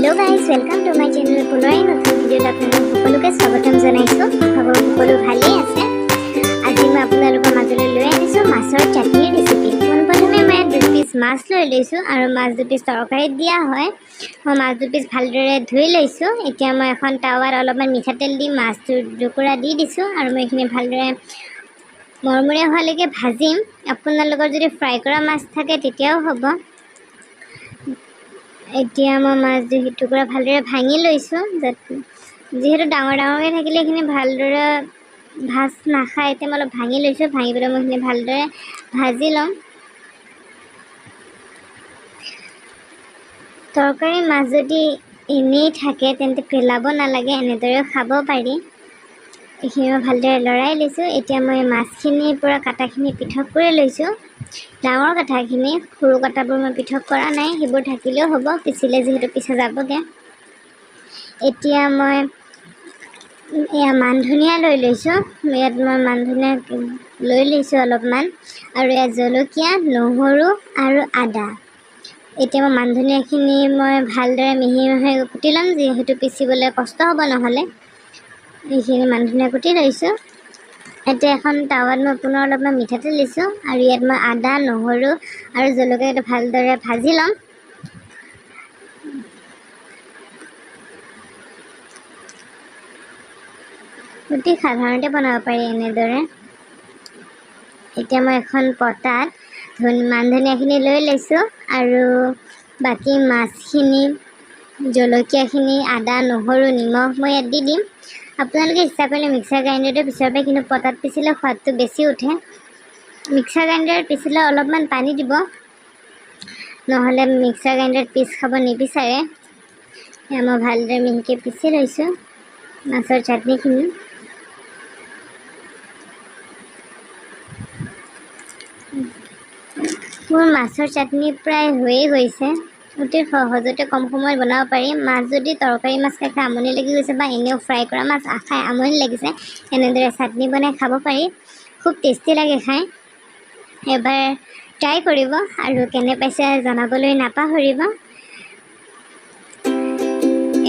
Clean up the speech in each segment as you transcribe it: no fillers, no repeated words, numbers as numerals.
Hello guys, welcome to my channel. পুনৰ এই নতুন ভিডিঅ'ত আপোনালোক সকলোকে স্বাগতম জনাইছোঁ। আশা কৰোঁ সকলো ভালেই আছে। আজি মই আপোনালোকৰ মাজলৈ লৈ আনিছোঁ মাছৰ চাটনিৰ ৰেচিপি। পোনপ্ৰথমে মই ইয়াত দুপিচ মাছ লৈ লৈছোঁ আৰু মাছ দুপিচ তৰকাৰীত দিয়া হয়। মই মাছ দুপিচ ভালদৰে ধুই লৈছোঁ। এতিয়া মই এখন টাৱাত অলপমান মিঠাতেল দি মাছ দুটুকুৰা দি দিছোঁ আৰু মই এইখিনি ভালদৰে মৰমৰীয়া হোৱালৈকে ভাজিম। আপোনালোকৰ যদি ফ্ৰাই কৰা মাছ থাকে, তেতিয়াও হ'ব। এতিয়া মই মাছ দুই টুকুৰা ভালদৰে ভাঙি লৈছোঁ, যিহেতু ডাঙৰ ডাঙৰকৈ থাকিলে এইখিনি ভালদৰে ভাজ নাখায়। এতিয়া মই অলপ ভাঙি লৈছোঁ। ভাঙি পেলাই মই এইখিনি ভালদৰে ভাজি ল'ম। তৰকাৰী মাছ যদি এনেই থাকে, তেন্তে পেলাব নালাগে, এনেদৰেও খাব পাৰি। এইখিনি মই ভালদৰে লৰাই লৈছোঁ। এতিয়া মই মাছখিনিৰ পৰা কাটাখিনি পৃথক কৰি লৈছোঁ, ডাঙৰ কাটাখিনি। সৰু কাটাবোৰ মই পৃথক কৰা নাই, সেইবোৰ থাকিলেও হ'ব, পিচিলে যিহেতু পিছা যাবগৈ। এতিয়া মই এয়া মান ধনিয়া লৈ লৈছোঁ। ইয়াত মই মান ধনিয়া লৈ লৈছোঁ অলপমান আৰু ইয়াত জলকীয়া, নহৰু আৰু আদা। এতিয়া মই মান ধনিয়াখিনি মই ভালদৰে মিহি মিহি কুটি ল'ম, যিহেতু পিচিবলৈ কষ্ট হ'ব নহ'লে। এইখিনি মান ধনিয়া কুটি লৈছোঁ। এতিয়া এখন টাৱাত মই পুনৰ অলপমান মিঠাতেল দিছোঁ আৰু ইয়াত মই আদা, নহৰু আৰু জলকীয়া ভালদৰে ভাজি ল'ম। অতি সাধাৰণতে বনাব পাৰি এনেদৰে। এতিয়া মই এখন পটাত মান ধনিয়াখিনি লৈ লৈছোঁ আৰু বাকী মাছখিনি, জলকীয়াখিনি, আদা, নহৰু, নিমখ মই ইয়াত দি দিম। আপোনালোকে ইচ্ছা কৰিলে মিক্সাৰ গ্ৰাইণ্ডাৰতো পিচিব পাৰে, কিন্তু পটাত পিচিলে সোৱাদটো বেছি উঠে। মিক্সাৰ গ্ৰাইণ্ডাৰত পিচিলে অলপমান পানী দিব, নহ'লে মিক্সাৰ গ্ৰাইণ্ডাৰত পিচ খাব নিবিচাৰে। এয়া মই ভালদৰে মিহিকৈ পিচি লৈছোঁ মাছৰ চাটনিখিনি। মোৰ মাছৰ চাটনি প্ৰায় হৈয়ে গৈছে। অতি সহজতে কম সময়ত বনাব পাৰি। মাছ যদি তৰকাৰী মাছ খাই খাই আমনি লাগি গৈছে বা এনেও ফ্ৰাই কৰা মাছ খাই আমনি লাগিছে, এনেদৰে চাটনি বনাই খাব পাৰি। খুব টেষ্টি লাগে খাই। এবাৰ ট্ৰাই কৰিব আৰু কেনে পাইছে জনাবলৈ নাপাহৰিব।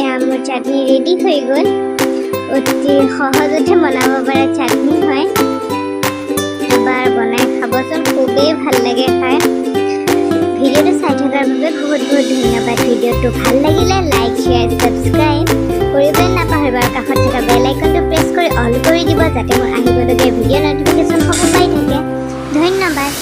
এয়া মোৰ চাটনি ৰেডি হৈ গ'ল। অতি সহজতে বনাব পৰা চাটনি হয়। এবাৰ বনাই খাবচোন, খুবেই ভাল লাগে খাই। ভিডিঅ'টো চাই থকাৰ বাবে বহুত বহুত ধন্যবাদ। ভিডিঅ'টো ভাল লাগিলে লাইক, শ্বেয়াৰ, ছাবস্ক্ৰাইব কৰিবলৈ নাপাহৰিব আৰু কাষত থকা বেল আইকনটো প্ৰেছ কৰি অল কৰি দিব, যাতে মোৰ আহিবলগীয়া ভিডিঅ' ন'টিফিকেশ্যনসমূহ পাই থাকে। ধন্যবাদ।